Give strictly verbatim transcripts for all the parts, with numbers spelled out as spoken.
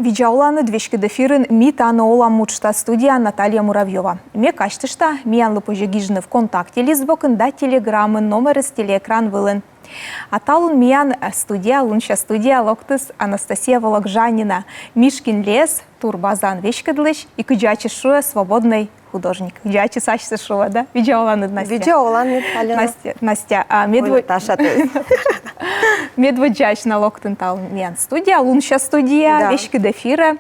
Видза оланныд! Веськыд эфирын «Ми тані олам» уджтас, студияын Наталья Муравьёва. Ме казьтышта, миянлы позьӧ гижны ВКонтакте лист бокын да Телеграмын, номерыс телеэкран вылын. А талун миян, э, студияӧ, лунся студияӧ локтіс Анастасия Вологжанина, «Мишкин лес» турбазаӧн веськӧдлысь и, кыдз ачыс шуӧ, свободный художник. Кыдз ачыс асьсӧ шуӧ, да? Видза оланныд, Настя. Видза оланныд, Алёна. Настя, Настя, а, медво... Наташа, то есть. Медводдзаысь на локтін талун миян студияӧ, лунся студияӧ, да, веськыд эфирӧ.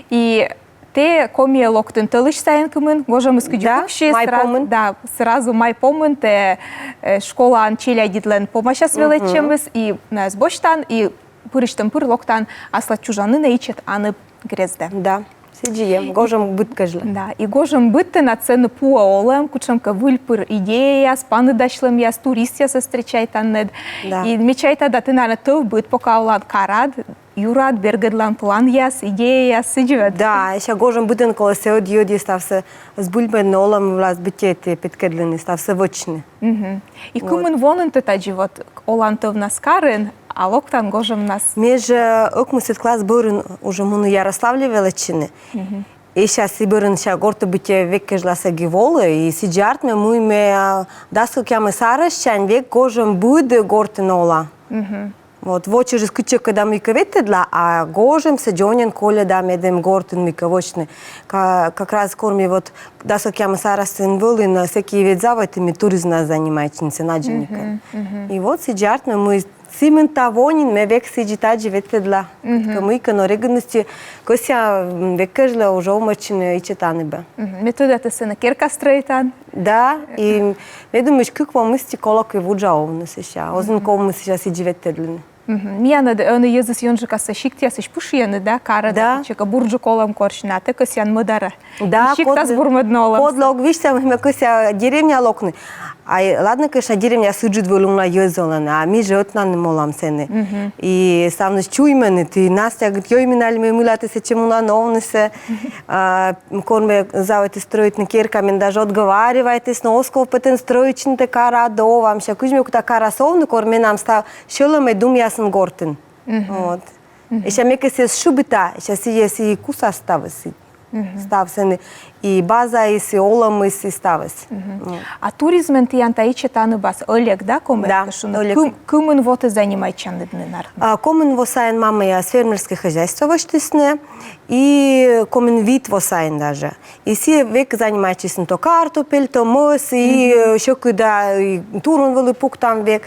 И тэ Комиӧ локтін тӧлысь сайын кымын, гожӧмыс кыдзи пуксис, май помын. Да, сразу май помын тэ, э, школаын челядьыдлӧн помасяс велӧдчӧмыс, и найӧс босьтан, и пырысьтӧм-пыр локтан аслад чужанінӧ, ичӧт Аныб грездӧ. Да, сідзи эм, гожӧм быд кежлӧ. Да, и гожӧм быд тэнад сэні пуӧ олӧм, кутшӧмкӧ выльпыр идеяяс, паныдасьлӧмъяс, туристъясӧс встречайтанныд. Да. И ме чайта, да, тэ, наверно, тӧв быд, пока олан карад, юрад, бергӧдлан планъяс, идеяяс, сідзи ӧд? Да, сэсся гожӧм быдӧн колӧ сійӧ ӧдйӧ-ӧдйӧ ставсӧ збыльмӧдны, олӧм вылас быттьӧ тэ петкӧдлыны, ставсӧ вӧчны. Мгм. И кымын во нин тэ тадзи вот олан тӧвнас карын, а локтан гожӧмнас? Ме жӧ ӧкмысӧд класс бӧрын уже муні Ярославльӧ велӧдчыны. Мгм. И сэсся сы бӧрын сэсся гортӧ быттьӧ век кежлас эг и волы, и сідзи артмӧ, мый ме, а, дас кӧкъямыс арӧссянь век гожӧм быд гортын ола. Мгм. Вот, во чӧжыс кытчӧкӧ да мыйкӧ ветлӧдла, а гожӧмсӧ дзоньӧн кольӧда, медым гортын мыйкӧ вӧчны. Ка-, как раз кор ме вот дас кӧкъямыс арӧсын вӧлі, но сэки ведь заводитім туризмнас занимайтчыны сэн аддзӧникӧн. Мгм, мгм. И вот сідзи артмӧ, мый сымында во нин ме век сідзи тадзи ветлӧдла. Мгм. Кӧ мыйкӧ, но регыд мысти кӧсъя, м, век кежлӧ уже овмӧдчыны ичӧт Аныбӧ. Мгм. Ме тӧда, тэ сэні керка стрӧитан. Да, и ме думысь, кык во мысти колӧ кӧ вуджа овны сэсся. Оз нин ков мысти сэсся сідзи ветлӧдлыны. Мгм. Миян ӧд ӧні йӧзыс ёнджыкасӧ сиктъясысь пышйӧны, да, карӧ да, да, кутшӧмкӧ бурджык олӧм корсьны, а тэ кӧсъян мӧдарӧ. Да, и сиктас бурмӧдны олӧмсӧ. Кодлы ог висьтав, мый ме кӧсъя деревняӧ локны. Ай, ладнӧ, конечно, деревняас ыджыд вӧлі, уна йӧз олӧны, а ми жӧ ӧтнаным олам сэні. Мгм. И ставныс чуймӧны, тэ, Настя, говорит, йӧймин али мый, мыйла тэ сэтчӧ мунан овнысӧ. А, кор ме заводиті стрӧитны керка, мен даже отговаривайтісны, оз ков пӧ тэн стрӧитчыны тэ карад, овны. Мися, кыдз ме кута карас овны, кор менам став сьӧлӧмӧй думъясӧн гортын. Мгм. Вот. Мгм. И сэсся ме кӧ сійӧс шыбита, сэсся сійӧ, сійӧ кусас ставыс. Мгм. Став сэні, и базаыс, и олӧмыс, и ставыс. Мгм. Вот. А туризмӧн тіян та ичӧт Аныбас ӧлӧг, да, комиӧн, да, кӧ шуны? Ӧлӧг. Кым-, кымын во тэ занимайтчан нин артмӧ? А, комын во сайын мамӧяс фермерскӧй хозяйство восьтісны, и комын вит во сайын даже. И сійӧ век занимайтчисны то картопель, то мӧс, и, мгм, э, сьӧкыда, и турун вӧлі пуктам век.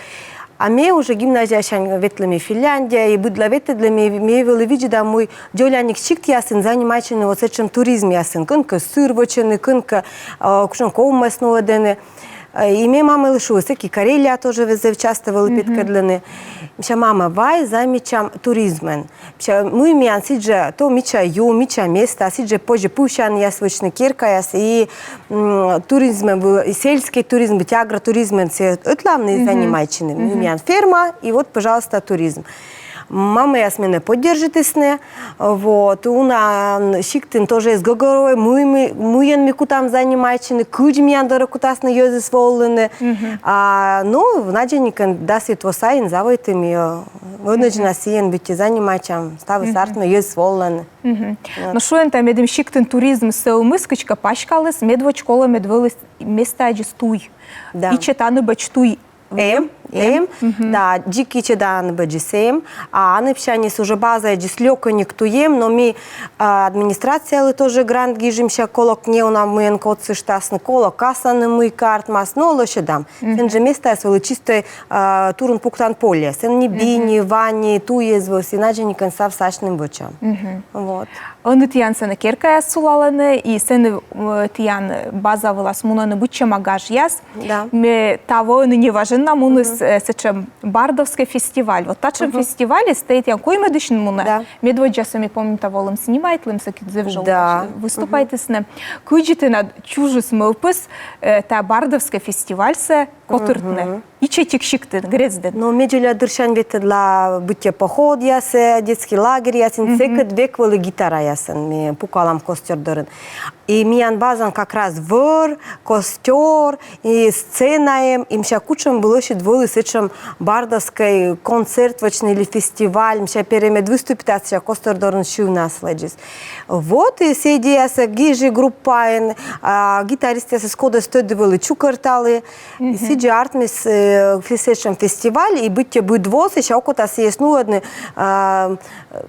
А ме уже гимназиясянь ветлі ме Финляндияӧ, и быдла ветлі ме, ме вӧлі видзӧда, мый дзоляник сиктъясын занимайтчӧны вот сэтшӧм туризмъясӧн, кӧнкӧ сыр вӧчӧны, кӧнкӧ, э, кутшӧмкӧ ковмас нуӧдӧны. Э, и ме мамӧлы шуи, сэки Карелияӧ тоже вӧлі зэв частӧ вӧлі петкӧдлыны. Мися, мама, вай займитчам туризмӧн. Мися, мый миян сідз жӧ, то мича ю, мича места, сідз жӧ позьӧ пывсянъяс вӧчны, керкаяс, и, м, туризмӧн, и сельскӧй туризм, и агротуризмӧн сійӧ ӧтлаын занимайтчыны. Мый миян ферма, и вот, пожалуйста, туризм. Мамӧяс менӧ поддержитісны, вот, уна, м, сиктын тоже эз гӧгӧрво, мый, мый, мыйӧн ми кутам занимайтчыны, кыдз миян дорӧ кутасны йӧзыс волыны. А, ну, надеюсь, кӧн дас вит во сайын заводитім, э, вынуждена сійӧн быттьӧ занимайтчам, ставыс артмӧ, йӧзыс волӧны. Мгм. Вот. Но шуӧны тай, медым сиктын туризм сӧвмис, кыдзкӧ паськаліс, медводз колӧ мед вӧлі местаӧдзыс туй. Да. Ичӧт Аныбӧдз туй эм, эм. Мгм. Да, дзик ичӧт Аныбӧдзыс эм. А Аныбсяньыс уже базаӧдзыс лёкӧник туй эм, но ми, а, администрациялы тоже грант гижим, сэсся колӧ кӧ, неуна мыйӧнкӧ отсыштасны, колӧ кӧ, асланым мыйкӧ артмас, но лӧсьӧдам. Мгм. Сэн жӧ местаыс вӧлі чистӧй, а, турун пуктан поле. Сэн ни би, ни ва, ни туй эз вӧв, и надзӧникӧн ставсӧ асьным вӧчам. Мгм. Вот. Ӧні тіян сэні керкаяс сулалӧны, и сэні, э, тіян база вылас мунӧны быдсяма гажъяс. Да. Ме таво ӧні неважӧн на муніс, э, сэтшӧм бардовскӧй фестиваль. Вот татшӧм фестивальыс, тэ тіян коймӧдысь нин мунӧ. Да. Медводдзасӧ, ме помнита, волім, снимайтлім, сэки зэв жӧ выступайтісны. Кыдзи тэнад чужис мӧвпыс, э, та бардовскӧй фестивальсӧ котыртны? Мгм. Ичӧтик сиктын, грездын. Но ме дзоля дырсянь ветлӧдла быттьӧ походъясӧ, детскӧй лагерьясын, сэкӧд век вӧлі гитараясӧн ми пукалам костёр дорын. И миян базаын как раз вӧр, костёр, и сцена эм, и мися кутшӧм бы лӧсьыд вӧлі сэтшӧм бардовскӧй концерт вӧчны или фестиваль, мися перемӧд выступитас, мися костёр дорын сьывнас лэдзис. Вот, и сійӧ идеясӧ гижи группаын, а, гитаристъясӧс кодӧс тӧді, вӧлі чукӧрталі. И сідзи артмис, э, фе-, сэтшӧм фестиваль, и быттьӧ быд во сэсся окота сійӧс нуӧдны, а,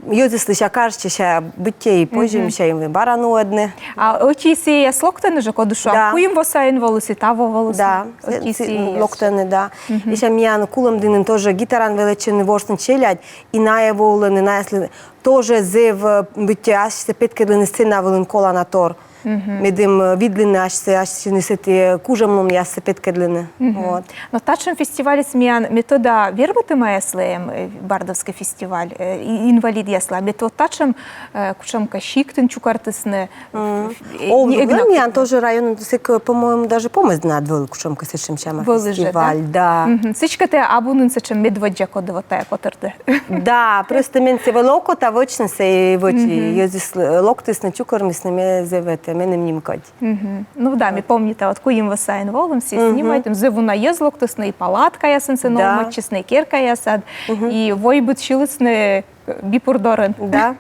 йӧзыслы сэсся кажитчӧ, сэсся быттьӧ и позьӧ, мися, и бара нуӧдны. А ӧти сійӧяс локтӧны жӧ, кодыс шуам? Да. Куим во сайын волісны, таво волісны? Да, ӧти сійӧяс локтӧны, да. И сэсся миян Кулӧмдінын тоже гитараӧн велӧдчӧны ворсны челядь, и найӧ волӧны, наяслы тоже зэв, э, быттьӧ асьсӧ петкӧдлыны сцена вылын колана тор. Медым, э, видлыны асьсӧ, асьныс эті кужӧмлунъяссӧ петкӧдлыны. Вот. Но татшӧм фестивальыс миян, ме тӧда, вермытӧмаяслы эм, э, бардовскӧй фестиваль, э, и-, инвалидъяслы. Мед вот татшӧм, э, кутшӧмкӧ сиктын чукӧртісны. Э, овны не, вӧлі, ӧгнам миян тоже районын, сэк, по-моему, даже Помӧсдінад вӧлі кутшӧмкӧ сэтшӧм сяма фестиваль, да. Сідзкӧ, тайӧ абу нин сэтшӧм медводдза, коді вот тайӧ котыртӧ. Да, просто мен сійӧ вӧлі окота вӧчны, сійӧ вӧчи, йӧзыс локтісны, чукӧрмисны, ме зэв этӧ, меным нимкодь. Ну да, ме помнита, вот куим во сайын волім, сійӧс снимайтім, зэв уна йӧз локтісны, и палаткаясын сійӧс овмӧдчисны, и керкаясад, и войбыд сьылісны, э, бипур дорын. Да.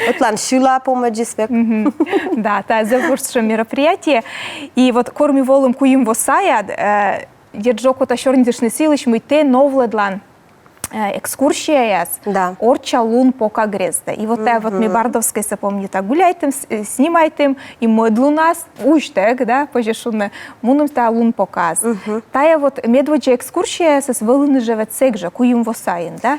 Ӧтлаын сьыла помӧдзыс век. Да, тайӧ зэв бурсьӧм мероприятие. И вот кор ми волім куим во саяд, э, дерт жӧ, окота сёрнитыштны сы йылысь, мый тэ новлӧдлан э, экскурсияяс, да, орчча лунпока грездӧ. И вот тайӧ вот ми Бардовскӧйсӧ, помнита, гуляйтім, с-, э, снимайтім, и мӧд лунас, уджтӧг, да, позьӧ шуны, мунім тайӧ лунпокаас. Тайӧ вот медводдза экскурсияясыс вӧліны жӧ ведь сэк жӧ, куим во сайын, да?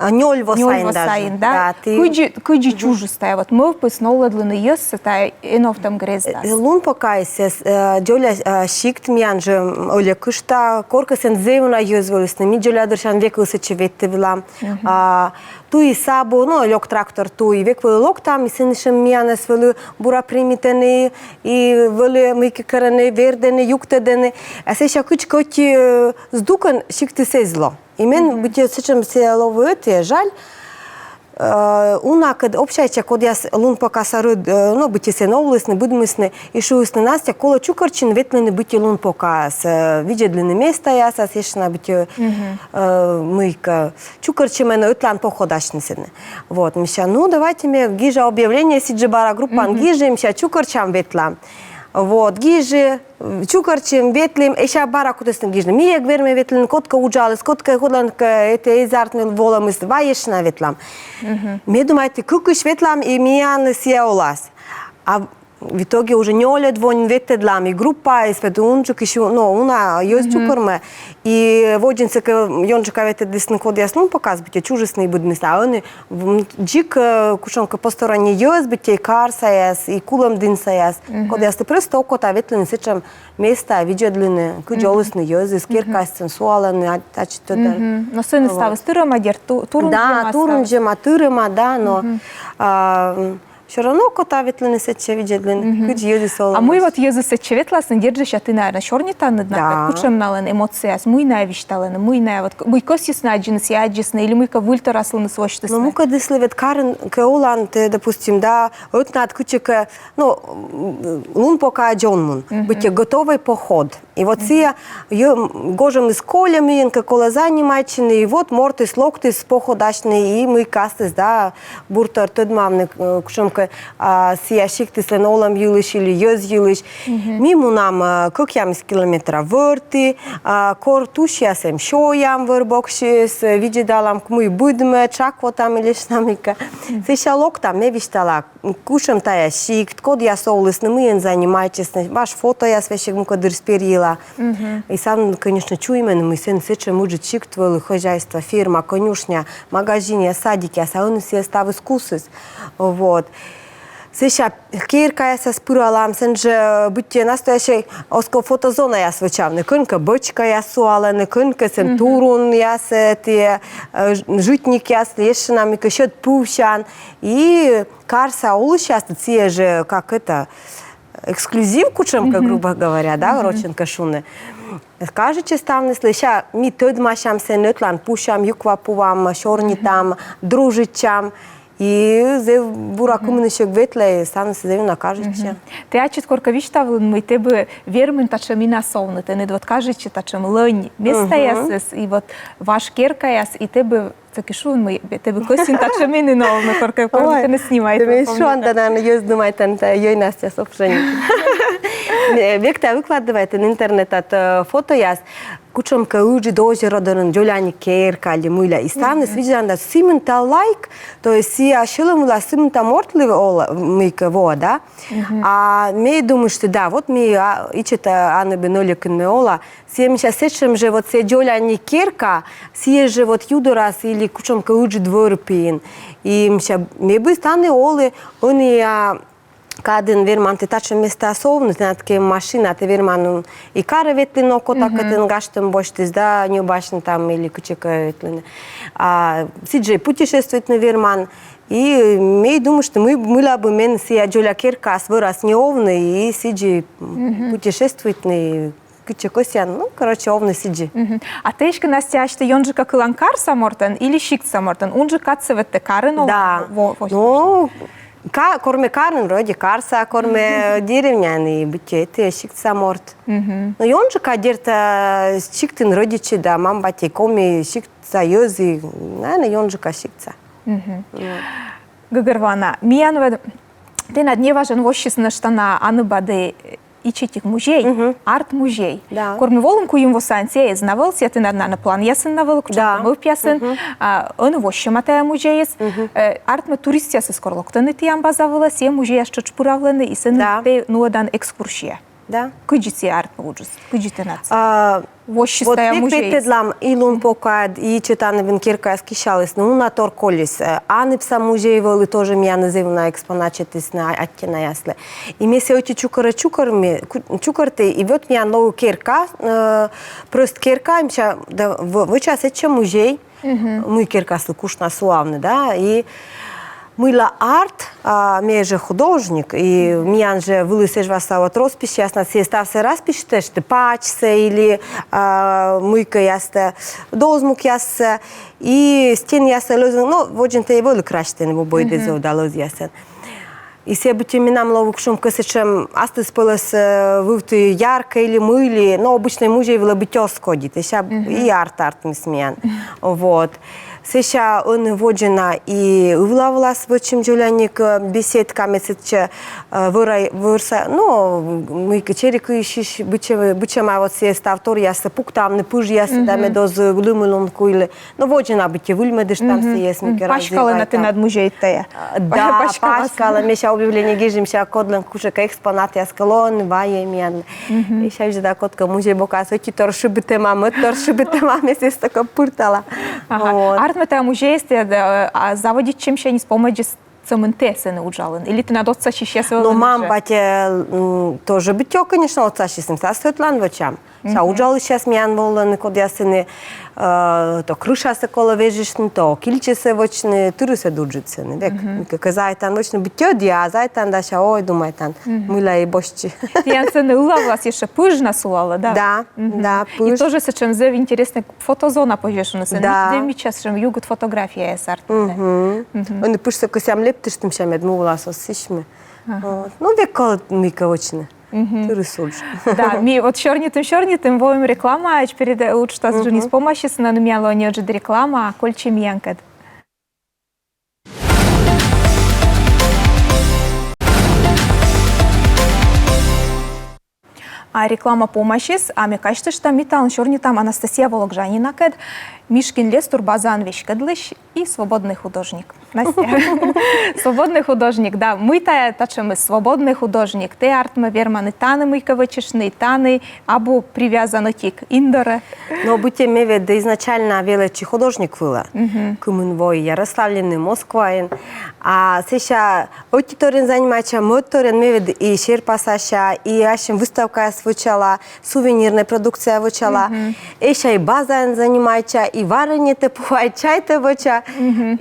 А, нёль во сайын даже. Нёль во сайын, да? Да, тэ... Кыдзи, кыдзи чужис тайӧ вот мӧвпыс новлӧдлыны йӧзсӧ тайӧ эновтӧм грездас? Э, лунпокаыс, э, дзоля, э, сикт миян жӧ, м, Ӧльӧкышта, коркӧ сэн зэв уна йӧз вӧлісны, ми дзоля дырсян век вылӧ сэтчӧ ветлывлам. А, туйыс абу, но, лёк трактор туй, век вӧлі локтам, и сэн сэтшӧм миянӧс вӧлі бура примитӧны, и вӧлі мыйкӧ керӧны, вердӧны, юктӧдӧны. А сэсся кыдзкӧ ӧти, э, здукӧн сиктыс эз ло. И мен быттьӧ сэтшӧм сійӧ лои ӧти жаль, э, унакӧд общайтча, кодъяс лунпокаса рӧд, э, но, быттьӧ сэн овлісны, быдмисны, и шуисны: «Настя, колӧ чукӧртчыны, ветлыны быттьӧ лунпокаас, э, видзӧдлыны местаясас, ещӧ на быттьӧ, э, мыйкӧ, чукӧртчӧмӧн ӧтлаын походасьны сэні». Вот, мися, ну, давайте ме гижа объявление, сідзи бара группаын гижи, мися, чукӧртчам, ветлам. Вот, гижи, чукӧртчим, ветлім, и сэсся бара кутісны гижны: «Ми эг вермӧй ветлыны, кодкӧ уджаліс, кодкӧ, кодлӧнкӧ этӧ эз артмы, волӧмыс, вай ещӧ на ветлам». Ме думайті, кыкысь ветлам, и миян сійӧ олас. А в итоге уже нёльӧд во нин ветлӧдлам, и группаыс ведь унджыкысь, но, уна йӧз чукӧрмӧ. И водзынсӧ кӧ ёнджыка ветлӧдлісны, кодъяс лунпокаас быттьӧ чужисны и быдмисны, а ӧні М, дзик, э, кутшӧмкӧ посторонньӧй йӧз, быттьӧ и карсаяс, и Кулӧмдінсаяс, кодъяслы просто окота ветлыны сэтшӧм местаӧ, видзӧдлыны, кыдз олісны йӧзыс, керкаясын суалӧны, а, ачыд тӧдан. Но сэн ставыс тырӧма, дерт, ту-, турунджӧма. Да, турунджӧма, тырӧма, да, но, а, м, всё равно окота ветлыны сэтчӧ, видзӧдлыны, кыдз йӧзыс олӧны. А мый вот йӧзыс сэтчӧ ветласны, дерт жӧ, сэсся ті, наверно, сёрнитанныд на, да, кутшӧм налӧн эмоцияяс, муй найӧ висьталӧны, муй найӧ вот, муй кӧсйисны аддзыны, сійӧ аддзисны, или мыйкӧ выльторъяслыныс восьтісны? Ну, мукӧдыслы ведь карын кӧ олан тэ, допустим, да, ӧтнад кытчӧкӧ, ну, м, лунпокаӧ дзоньмун, быттьӧ готовӧй поход. И вот сійӧ, м, гожӧмыс кольӧ, мыйӧнкӧ колӧ занимайтчыны, и вот мортыс локтіс походасьны, и мыйкӧ асьныс, да, бур тор тӧдмавны, э, кутшӧмкӧ, а, сійӧ сиктыслӧн олӧм йылысь или йӧз йылысь. Ми мунам, э, кӧкъямыс километра вӧрті, а, кор тусьяс эм, сёям вӧр боксьыс, э, видзӧдалам, мый быдмӧ, тшак вотам или ещӧ на мыйкӧ. Сэсся локтам, ме висьтала, кутшӧм тайӧ сикт, кодъяс олісны, мыйӧн занимайтчисны, важ фотояс весиг мукӧддырйиыс перйыла. И сам, конечно, чуймӧны, мый сэн сэтшӧм ыджыд сикт вӧлі, хозяйство, ферма, конюшня, магазинъяс, садикъяс, а ӧні сійӧ ставыс кусіс. Вот. Сэсся керкаясас пыралам, сэн жӧ быттьӧ настоящӧй, оз ков, фотозонаяс вӧчавны. Кӧнкӧ бочкаяс суалӧны, кӧнкӧ сэн турунъяс, э, тайӧ, э, ж-, житникъяс, ещӧ на мыйкӧ, сьӧд пывсян. И карса олысьяслы сійӧ жӧ, как это, эксклюзив кутшӧмкӧ, грубо говоря, да, рочӧн кӧ шуны. Кажитчӧ ставныслы, сэсся ми тӧдмасям сэн, ӧтлаын пусям, юква пуам, сёрнитам, дружитчам. И зэв бура кымынысь ветлӧ, ставныс зэв ёна кажитчӧ. Тэ ачыд коркӧ висьтавлін, мый тэ бы вермин татшӧм инас овны, тэныд вот кажитчӧ татшӧм лӧнь местаясыс, и вот важ керкаяс, и тэ бы, таки шуан, мый тэ бы кӧсйин татшӧм инын овны, коркӧ, коркӧ тэнӧ снимайтны. Ой, тэ меным шуан да, наверно, йӧз думайтан, ёнасъяс вообще. Век тай выкладывайтан интернетад, э, фотояс. Кутшӧмкӧ ыджыд озеро дорын дзоляник керка али мыйла. И ставныс видзӧдан да, сымында лайк, то есть сійӧ сьӧлӧм вылас сымында мортлы ола, мыйкӧ воӧ, да? А ме думышті, да, вот ме, а, ичӧт, а, ӧні бы нӧльӧкын ме ола. Сійӧ мися сэтшӧм жӧ, вот сійӧ дзоляник керка, сійӧ жӧ вот ю дорас или кутшӧмкӧ ыджыд вӧр пиын. И мися, ме бы тані олі, ӧні, а, кадын верман тэ татшӧм местаас овны, тэнад кӧ эм машина, тэ верман, м, и карӧ ветлыны, окота кӧ тэн гажтӧм босьтіс, да, ньӧбасьны там или кытчӧкӧ ветлыны. А сідзи путешествуйтны верман. И ме думышті, мый, мыйла бы мен сійӧ дзоля керкаас вӧрас не овны, и сідзи, м, путешествуйтны, и кытчӧ кӧсъян, ну, короче, овны сідзи. А тэ эськӧ, Настя, асьтӧ ёнджыка кылан карса мортӧн или сиктса мортӧн? Унджык кадсӧ вот тэ карын олан? Да. Во-, во-, ну, ка-, кор ме карын, вроде карса, кор ме деревняын, и быттьӧ тэ сиктса морт. Ну, ёнджыка, дерт, а, сиктын рӧдитчи да, мам-батьӧй коми, сиктса йӧз и, наверно, ёнджыка сиктса. Вот. Гӧгӧрвоана. Миян вот тэнад неважӧн воссис нӧшта на Аньыбаді ичӧтик музей, арт-музей. Да. Кор ми волім куим во сайын, сійӧ эз на вӧв, сійӧ тэнад на планъясын на вӧлі, кутшӧмкӧ мӧвпъясын, а, ӧні воссьӧма тайӧ музейыс. Э, артмӧ, туристъясыс кор локтӧны тіян база вылӧ, сійӧ музейас тшӧтш пыравлӧны, и сэн тэ нуӧдан экскурсия. Да. Кыдзи сійӧ артмӧ уджыс, кыдзи тэнад? А, воссис вот тайӧ век музейыс. Петкӧдлам, и лунпокоад, и ичӧт Аньыбын керкаяс киссялісны, уна тор колис. Э, Аньыбса музей вӧлі тоже, миянлы зэв уна экспонат сетісны, а, аттьӧ наяслы. И ме сійӧс ӧти чукӧрӧ чукӧрті, ку-, чукӧрті, и вот миян лои керка, э, прӧст керка, и мися, да, в-, вӧча сэтчӧ музей. Мый керкаслы кушна сулавны, да, и мыйла арт, а, ме жӧ художник, и миян жӧ вӧлі сэсся вот росписьяс на, сійӧ ставсӧ расписьтышті, пачсӧ или, а, мыйкӧястӧ, дозмукъяссӧ, и стенъяссӧ лӧзӧн, но, водзын тай вӧлі красьтӧны, бо обойдӧ зэв да лӧзъясӧн. И сійӧ быттьӧ менам лои кутшӧмкӧ сэтшӧм аслыспӧлӧс, э, вывті яркӧ или мый ли, но обычнӧй музей вылӧ быттьӧ оз кодь, сэсся и арт артмис миян. Вот. Сэсся ӧні водзӧ на и ывла вылас вӧчим дзоляник, э, беседка, ме сэтчӧ, э, вӧра-, вӧрса, но, мыйкӧ чери кыйысь быдсяма, быдсяма вот сійӧ став торъяссӧ пуктавны, пыжъяссӧ, да мед оз лымы-лун куйлы. Но водзӧ на быттьӧ выльмӧдыштам сійӧс, мыйкӧ раззӧ вайта. Паськалӧ на тэнад музейыд тайӧ. А, да, паськалӧ. Ме сэсся объявление гижи, сэсся кодлӧн кутшӧмкӧ экспонатъяс кӧ лоӧны, вайӧй миянлы. И сэсся видзӧда, кодкӧ музей бокас ӧтитор шыбитӧма, мӧдтор шыбитӧма, ме сійӧс тӧкӧ пыртала. Ага. Вот. Артмӧ, тайӧ музейыс тэнад, э, а, заводитчӧмсяньыс помӧдзис сӧмын тэ сэні уджалін? Или тэнад отсасьысьяс вӧліны? Но мам-батьӧй, м, тоже быттьӧ, конечно, отсасьысьны, сэсся сӧтлаын вӧчам. Сэсся уджалысьяс миян волӧны, кодъяс сэні, э, то крышасӧ колӧ вежыштны, то кильчӧсӧ вӧчны, тырыс ӧд уджыд сэні. Век, мыйкӧ заводитан вӧчны, быттьӧ ӧдйӧ заводитан да сэсся, ой, думайтан, мыйла и босьтчи. Тіян сэні ывла вылас ещӧ пыж на сулалӧ, да? Да, да, пыж. И тоже сэтшӧм зэв интереснӧй фотозона, позьӧ шуны, сэні. Да. Зэв мича сэтшӧм югыд фотографияяс артмӧ. Ӧні пыжсӧ кӧсъям лэптыштны, сэсся мед му вылас оз сісьмы. Ага. Вот. Ну, век колӧ мыйкӧ вӧчны. Тырыс удж. Да, ми вот сёрнитім, сёрнитім, воим рекламаӧдз, перед, э, уджтас джынйыс помасисны, но миян лоӧ неыджыд реклама, кольччӧй миянкӧд. А реклама помасис, а ме казьтышта, ми талун сёрнитам Анастасия Вологжанинакӧд, Мишкин лес турбазаӧн веськӧдлысь и свободный художник. Настя. Свободный художник, да. Мый тайӧ татшӧмыс, свободный художник? Тэ, артмӧ, верман и тані мыйкӧ вӧчыштны, и тані, абу привязан ӧтик ин дорӧ? Но быттьӧ ме ведь изначально велӧдчи художник вылӧ. Кымын во и Ярославльын, и Москваын. А сэсся ӧтиторйӧн занимайтча, мӧдторйӧн, ме ведь и серпасася, и ассьым выставкаяс вӧчала, сувенирнӧй продукция вӧчала. Эсся и базаӧн занимайтча, и вареньетӧ пуа, и чайтӧ вӧча,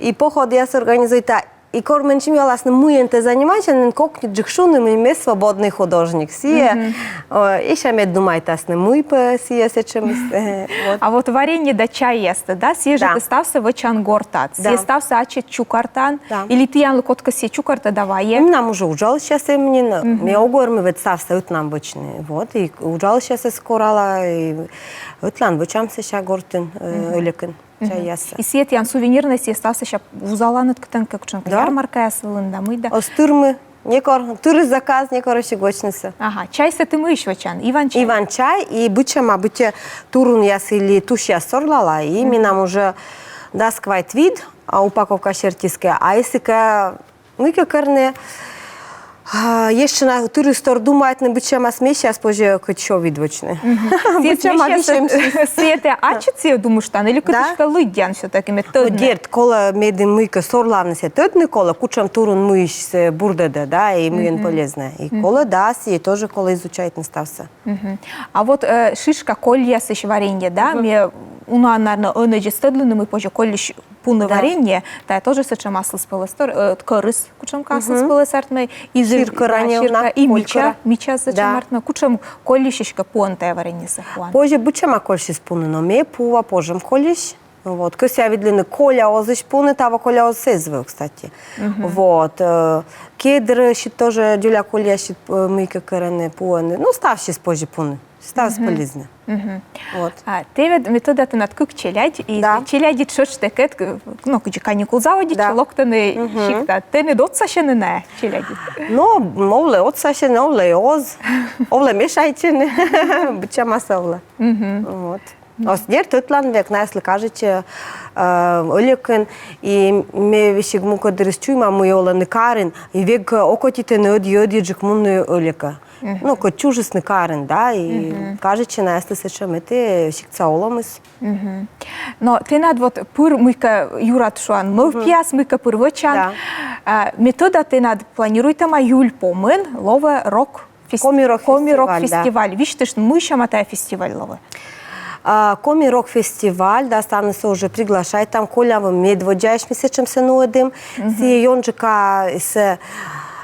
и походъяс организуйта. И кор менсьым юаласны, мыйӧн тэ занимайтчан, нин кокниджык шуны, мый ме свободный художник. Сійӧ, э, эшшӧ мед думайтасны, мый пӧ сійӧ сэтшӧмыс, э, вот. А вот варенье да чайястӧ, да, сійӧ жӧ, да, тэ ставсӧ вӧчан гортад, да, сійӧ ставсӧ ачыд чукӧртан, да, или тіянлы кодкӧ сійӧ чукӧртӧ да вайӧ? Менам уже уджалысьясӧй нин, ме ог вермы ведь ставсӧ ӧтнам вӧчны. Вот, и уджалысьясӧс корала, и ӧтлаын вӧчам сэсся гортын, э, ӧлӧкын чайяссӧ. И сійӧ тіян сувенирнӧй, сійӧ ставсӧ сэсся вузаланныд кытӧнкӧ, кутшӧмкӧ ярмаркаяс вылын да мый да. Оз тырмы, некор, тырис заказ, некор ещё вӧчнысӧ. Ага, чайсӧ ті мыйысь вӧчан, Иван-чай? Иван-чай, и быдсяма быттьӧ турунъяс или тусьяс сорлала, и менам уже дас квайт вид, а, упаковка серти эськӧ, а если кӧ мыйкӧ керны, а, ещӧ на тырис тор думайтны, быдсямаыс, мися, позьӧ кӧть сё вид вӧчны. Быдсямаыс, мися. Сійӧ тэ ачыд сійӧ думыштан или кӧть эськӧ лыддян всё-таки, мед тӧдны? Дерт, колӧ медым мыйкӧ сорлавны, сійӧ тӧдны колӧ, кутшӧм турун мыйысь сійӧ бурдӧдӧ, да, и мыйӧн полезнӧ. И колӧ, да, сійӧ тоже колӧ изучайтны ставсӧ. А вот, э, шишка кольясысь варенье, да, ме унаӧн, наверно, ӧнӧдз эз тӧдлыны, мый позьӧ кольысь пуны варенье, да, тоже сэтшӧм аслыспӧлӧс тор-, э, кӧрыс, кутшӧмкӧ аслыспӧлӧс артмӧ, и зэв-, сир кӧра, да, сир кӧра, и мича, мича сэтшӧм артмӧ, кутшӧм кольысь эськӧ пуӧны тайӧ вареньесӧ, пуан? Позьӧ быдсяма кольысь пуны, но ме пуа пожӧм кольысь. Вот, кӧсъя видлыны коля озысь пуны, таво коля озыс эз вӧв, кстати. Вот, э, кедрысь тоже дзоля кольясьыс, э, мыйкӧ керӧны, пуӧны. Ну, ставсьыс позьӧ пуны, ставыс полезнӧ. Вот. А тэ ведь, ме тӧда, тэнад кык челядь, и челядьыд тшӧтш тэкӧд, к-, ну, кыдзи каникул заводитчӧ, локтӧны сиктӧ. Тэныд отсасьӧны найӧ, челядьыд? Но овлӧ отсасьӧны, овлӧ оз, овлӧ мешайтчӧны, быдсямаыс овлӧ. Вот. Оз, дерт, ӧтлаын век, найӧслы кажитчӧ, э, ӧлӧкын, и ме весиг мукӧддырйиыс чуйма, мый олӧны карын, и век окотитӧны ӧдйӧ-ӧдйӧджык мунны ӧлӧкӧ. Ну, кӧть чужисны карын, да, и кажитчӧ найӧслы сэтшӧм эті сиктса олӧмыс. Но тэнад вот пыр мыйкӧ юрад, шуан, мӧвпъяс, мыйкӧ пыр вӧчан. Да. А, ме тӧда, тэнад планируйтӧма июль помын лоӧ рок фес-, Коми рок-, Коми рок-фестиваль, да. Висьтышт, мый сяма тайӧ фестиваль лоӧ? А, Коми рок-фестиваль, да, ставнысӧ уже приглашайтам, колян во медводдзаысь ми сэтшӧмсӧ нуӧдім. Сійӧ ёнджыкасӧ,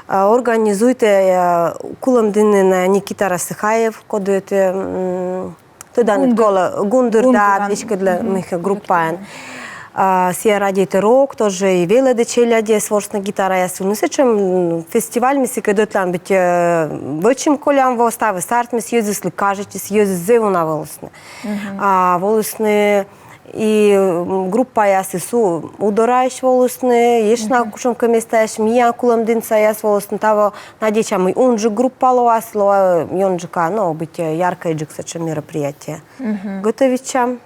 а, организуйтӧ, а, Кулӧмдінын Никита Рассыхаев, коді эті, м, тӧдан, Гундыр. Колӧ, Гундыр, да, Гундыр, веськыдлӧ мыйкӧ группаӧн. А, сійӧ радейтӧ рок тоже, и велӧдӧ челядьӧс ворсны гитараясӧн. Ну, сэтшӧм, м, фестиваль, ми сыкӧд ӧтлаын быттьӧ, э, вӧчим колян во, ставыс артмис, йӧзыслы кажитчис, йӧзыс зэв уна волісны. А волісны и, м, группаясыс Удораысь волісны, ещӧ на кутшӧмкӧ местаысь, миян Кулӧмдінсаяс волісны, таво надейтчам, мый унджык группа лоас, лоӧ ёнджыка, но быттьӧ яркӧйджык сэтшӧм мероприятие. Готовитчам.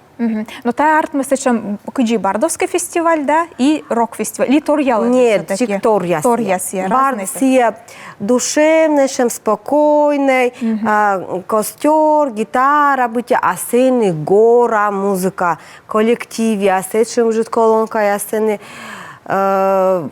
Но тайӧ артмӧ сэтшӧм кыдзи бардовскӧй фестиваль, да, и рок-фестиваль, и торъялӧ? Нет, всё-таки чик торъяс. Торъяс, я, бардыс разные. Сійӧ душевнӧй, сэтшӧм спокойнӧй, а, костёр, гитара, быттьӧ, а сэні гора музыка, коллективъяс, сэтшӧм ыджыд колонкаяс сэні, э,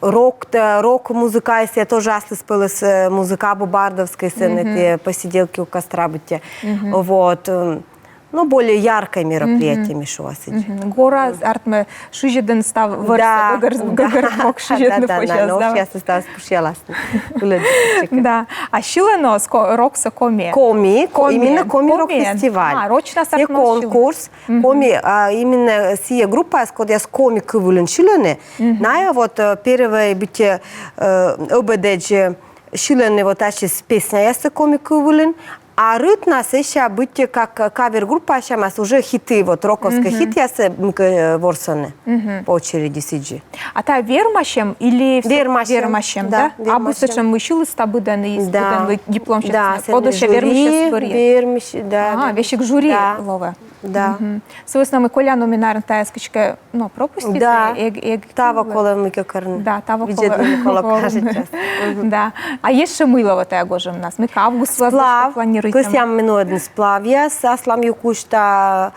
рок, э, рок-музыкаыс тоже аслыспӧлӧс, э, музыка абу бардовскӧй, сэні эти посиделки у костра быттьӧ. Вот, м, ну, более яркӧй мероприятие, ме шуа сідзи. Гора артмӧ шызьӧдны став вӧрсӧ, да, гӧгӧр, да, гӧгӧр вок шызьӧдны, да, да, позяс, да, да. Ставыс пышъяласны. Да. А сьылӧны оз ко-, роксӧ коми? Коми, ко-, именно Коми рок-фестиваль. А, рочнас артмас сьывны. Конкурс. Коми, а, именно сійӧ группаыс, кодъяс коми кыв вылын сьылӧны. Найӧ вот, э, первой быттьӧ, э, ӧбедӧдз, э, сьылӧны вот ачыс песняяссӧ коми кыв вылын, а рытнас сэсся быттьӧ как, э, кавер-группа сямас уже хиты, вот роковскӧй хитъяссӧ, м, к-, э, ворсӧны по очереди сідзи. А тайӧ вермасьӧм или всё? Вермасьӧм. Вермасьӧм, да? Да, вермасьӧм. Абу сэтшӧм, мый сьылысь да быдӧнлы, да, быдӧнлы диплом, да, сэтшӧм, сэні больше жюри, вермасьӧм, вермасьӧм, да. Ага, весиг жюри лоӧ. Да. Сы вӧсна мый колян во ме, наверно, тайӧс кыдзкӧ, ну, пропуститӧ, да, эг, эг. Таво колӧ мыйкӧ керны. Да, таво колӧ. Видзӧдны колӧ каждый час. Да. А ещӧ мый лоӧ тайӧ гожӧмнас? Мыйкӧ август вылас планируйтӧма. Сплав. Кӧсъям ми нуӧдны сплавъяс аслам ю кузьта,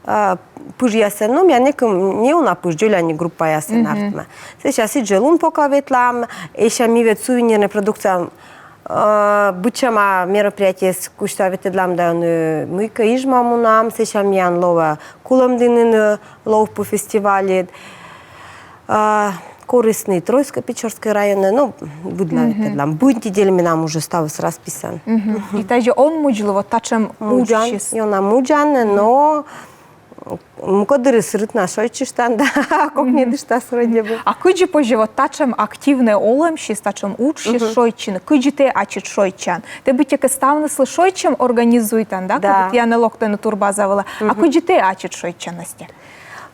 а, пыжъясӧн. Ну, миян некымын, неуна пыж, дзоляник группаясӧн артмӧ. Сэсся сідз жӧ лун пока ветлам, сэсся ми ведь сувенирнӧй продукция, а, быдсяма мероприятиеяс кузьта ветлӧдлам да, ну, мыйкӧ Ижма мунам, сэсся миян лоӧ Кулӧмдінын, э, лоӧ пӧ фестивальыд. А, Корисны Троицко-Печорскӧй районын, но быдлаӧ ветлам. Быд недель менам уже ставыс расписан. И тайӧ он мудзлы вот татшӧм Мудзан, уджсьыс. Ёна мудзан, но мукӧддырйиыс рытнас шойччыштан да, кокньӧдыштас вроде бы. А кыдзи позьӧ вот татшӧм активнӧй олӧмсьыс, татшӧм уджсьыс шойччыны, кыдзи тэ ачыд шойччан? Тэ быттьӧкӧ ставныслы шойччӧм организуйтан, да, Да. кыдз тіянӧ локтӧны турбаза вылӧ. А кыдзи тэ ачыд шойччан, Настя?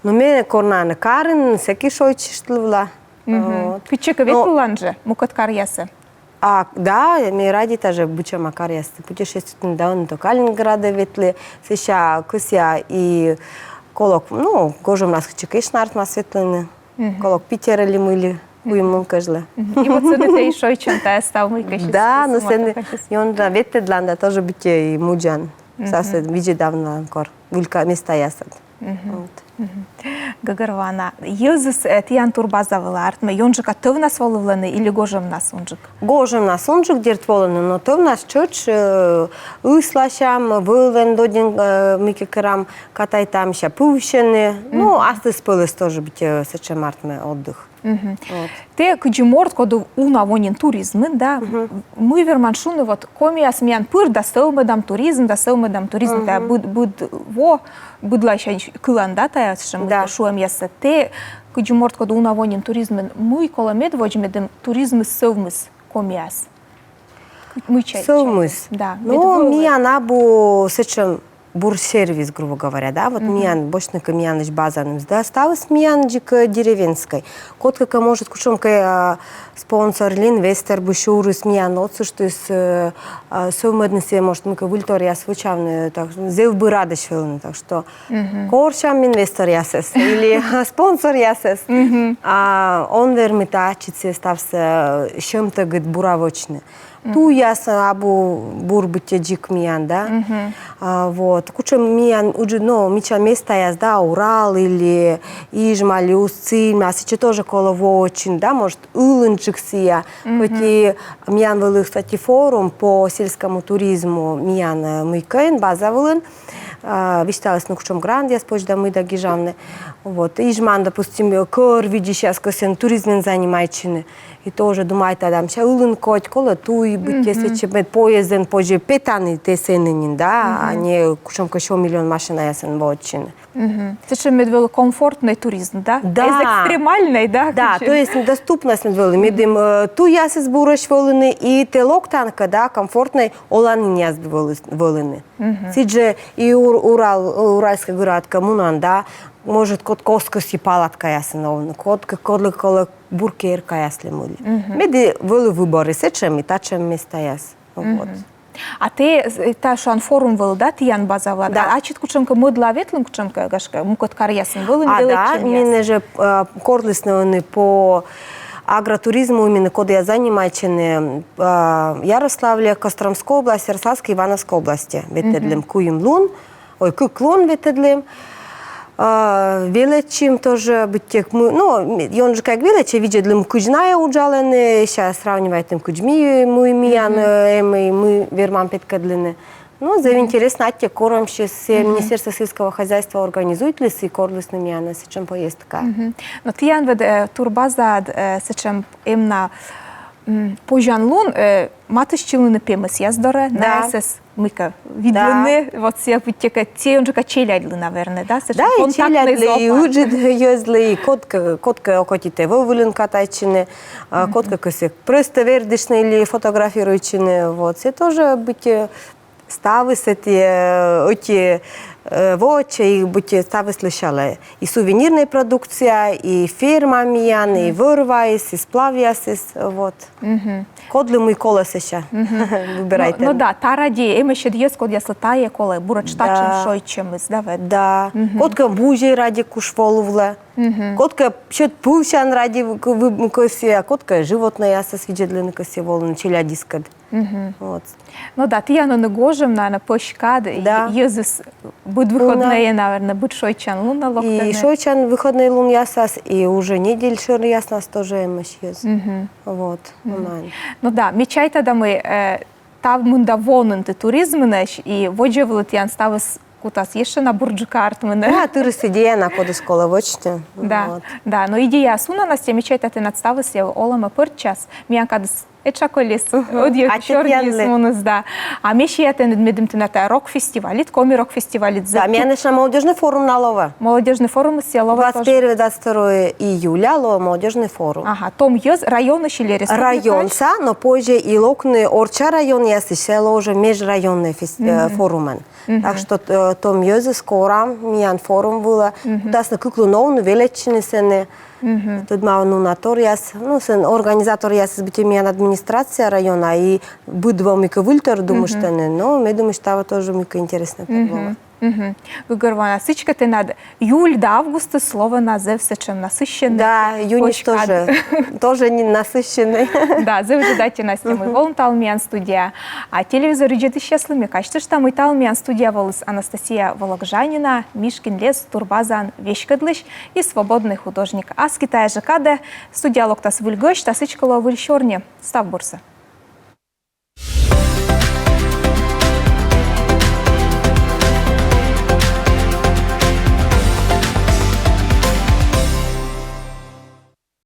Но ме кор на кӧ карын, сэки шойччыштлі вылӧ. Вот. Кытчӧкӧ Но- ветлан жӧ мукӧд каръясӧ? А, да, ме радейта жӧ быдсяма каръясӧ путешествуйтны, да, ӧні то Калининградӧ ветлі, сэсся кӧсъя и колӧ, ну, гожӧмнас кытчӧкӧ ещӧ артмас ветлыны. Колӧ Питерӧ ли мый ли, куим лун кежлӧ. И вот сэні тэ и шойччан тайӧ став мыйкӧсьыс. Да, но сэні ёна ветлӧдлан да тоже быттьӧ и мудзан. Сасӧ видзӧдан на кор выль местаясад. Вот. Гӧгӧрвоана. Йӧзыс, э, тіян турбаза вылӧ артмӧ ёнджыка тӧвнас волывлӧны или гожӧмнас унджык? Гожӧмнас унджык, дерт, волӧны, но тӧвнас тшӧтш, э, ысыласям, вӧлӧн доддьӧн, э, мыйкӧ керам, катайтам, сэсся пывсьӧны. Ну, аслыспӧлӧс тоже быттьӧ, э, сэтшӧм артмӧ отдых. Вот. Тэ кыдзи морт, коді уна во нин туризмын, да? Мый верман шуны, вот, комияс миян пыр да сӧвмӧдам туризм, да сӧвмӧдам туризм, да быд, быд во, быдлаысь кылан, да, тайӧ сэтшӧм, да, шуӧмъяссӧ. Тэ кыдзи морт, коді уна во нин туризмын, мый колӧ медводз, медым туризмыс сӧвмис комияс? Мый чай-, Сӧвмис. Да. Ну, миян абу сэтшӧм бур сервис, грубо говоря, да, вот миян, босьтны кӧ миянысь базанымӧс, да, ставыс миян дзик, э, деревенскӧй. Кодкӧ кӧ, может, кутшӧмкӧ, а, спонсор ли инвестор бы сюрис миян, отсыштіс, э, а, сӧвмӧдны сійӧ, может, мыйкӧ выльторъяс вӧчавны, так, зэв бы радӧсь вӧліны, так что корсям инвесторъясӧс или спонсоръясӧс. А он вермы татчӧ сійӧ ставсӧ, э, сьӧмтӧгыд бура вӧчны. Туйяс абу бур быттьӧ дзик миян, да. А, вот. Кутшӧм миян ыджыд, но, мича местаяс, да, Урал или Ижма ли Усть-Цильма, сэтчӧ тоже колӧ воӧдчыны, да, может, ылынджык сійӧ. Хоть и миян вӧлі, кстати, форум по сельскому туризму миян, э, мыйкӧын, база вылын, а, висьталісны, кутшӧм грантъяс позьӧ да мый да гижавны. Вот. Ижмаын, допустим, кӧр видзысьяс кӧсйӧны туризмӧн занимайтчыны. И тоже думайтам, мися, ылын кодь, колӧ туй быттьӧ сэтчӧ, мед поездӧн позьӧ петавны тэ сэні нин, да, а не кутшӧмкӧ сё миллион машинаясӧн воӧдчыны. Сэтшӧм мед вӧлі комфортнӧй туризм, да? Да. Эз экстремальнӧй, да? Да, то есть доступность мед вӧлі. Медым, э, туйясыс бурӧсь вӧліны, и тэ локтан кӧ, да, комфортнӧй оланінъяс вӧлі-, вӧліны. Сідзжӧ и Ур-, Урал, Уральскӧй гӧрад кӧ мунан, да, может, кодкӧ оз кӧсйы палаткаясын овны, кодкӧ, кодлы колӧ бур керкаяс ли мый ли. Мед и вӧлі выбор и сэтшӧм, и татшӧм местаяс. Вот. А тэ, э, тайӧ, шуан, форум вӧлі, да, тіян база вылад? Да. А ачыд кутшӧмкӧ мӧдлаӧ ветлін, кутшӧмкӧ, гашкӧ, мукӧд каръясын вӧлін? А, да, менӧ жӧ, э, корлісны ӧні по агротуризму, именно кодъяс занимайтчӧны, э, Ярославле, Костромской области, Ярославской, Ивановской области. Ветлӧдлім куим лун, ой, кык лун ветлӧдлім. А, велӧдчим тоже быттьӧкӧ, ну, ёнджыка эг велӧдчы, видзӧдлім, кыдз найӧ уджалӧны, сэсся сравнивайтім, кыдз ми, мый миян, э, эм, и мый вермам петкӧдлыны. Ну, зэв интереснӧ, аттьӧ корӧмсьыс, э, Министерство сельского хозяйства организуйтліс и корлісны миянӧс сэтшӧм поездка. Но тіян ведь, э, турбазаад, э, сэтшӧм эм на, м, позянлун, э, матыстчывны пемӧсъяс дорӧ, да, найӧс мыйкӧ видлыны, вот сійӧ быттьӧкӧ, сійӧ ёнджыка челядьлы, наверное, да? Сэтшӧм, да, и контактнӧй челядьлы, и зоопарк. Ыджыд йӧзлы, и кодкӧ, кодкӧ окотитӧ вӧв вылын катайтчыны, а, кодкӧ кӧсйӧ просто вердыштны или фотографируйтчыны, вот. Сійӧ тоже быттьӧ, э, ставыс эти, э, эти, э, вотчӧ, и быттьӧ, э, ставыс лӧсялӧ. И сувенирнӧй продукция, и ферма миян, и вӧр-ваыс, и сплавъясыс, вот. Кодлы мый колӧ, сэсся выбирайтӧ. Ну, ну да, та ради эмӧсь ӧд йӧз, кодъяслы тайӧ колӧ, буретш татшӧм шойччӧмыс, да, ведь? Да. Кодкӧ музей ради куш волывлӧ. Кодкӧ сьӧд пывсян ради к-, вы-, кӧсйӧ, а кодкӧ животнӧйясӧс видзӧдлыны кӧсйӧ волыны челядьыскӧд. Вот. Ну да, тіян ӧні гожӧм, наверное, пӧсь кад, и йӧзыс быд выходнӧйӧ, наверное, быд шойччан лунӧ локтӧны. И шойччан выходнӧй лунъясас, и уже недель шӧръяснас тоже эмӧсь йӧз. Вот. Ну да, ме чайта да, мый, э, та мында во нин ті туризмынӧсь, и водзӧ вылӧ тіян ставыс кутас ещӧ на бурджыка артмыны. Да, тырыс идея на, кодӧс колӧ вӧчны. Да, Вот. Да, но идеяыс уна на, ме чайта, тэнад ставыс и олӧмӧ пӧрччас. Миян кадыс этша колис, ӧдйӧ А сёрниыс тетянлы? Муныс, да. А ме чайта, тэнад, медым тэнад тайӧ рок-фестиваль, коми рок-фестиваль. Да, миян ещӧ молодёжный форум на лоӧ. Молодёжный форум сійӧ лоӧ тоже. Двадцать первое, двадцать второе июля лоӧ молодёжный форум. Ага, том йӧз районысь или республикаысь? Районса, но позже и локны орчча районъясысь, сійӧ лоӧ уже межрайонный фес-, э, форумӧн. Так что, э, том йӧзыс корам миян форум вылӧ, кутасны кык лун овны велӧдчыны сэні. Тӧдмавны уна торъяс, ну, сэн организаторъясыс быттьӧ миян администрация района, и быд во мыйкӧ выльтор думыштӧны, но ме думысь, таво тоже мыйкӧ интереснӧйтор лоӧ. Мгм. Гӧгӧрвоана, сідзкӧ, тэнад июль да августыс лоӧны зэв сэтшӧм насыщенный. Да, июньыс Кочкад. Тоже, тоже не насыщенный. Да, зэв ыджыд аттьӧ, Настя, мый волін талун миян студияӧ. А телевизор видзӧдысьяслы ме казьтышта, мый талун миян студияӧ воліс Анастасия Вологжанина, Мишкин лес турбазаӧн веськӧдлысь и свободный художник. Аски тайӧ жӧ кадӧ студияӧ локтас выль гӧсьт, а сідзкӧ, лоӧ выль сёрни. Став бурсӧ.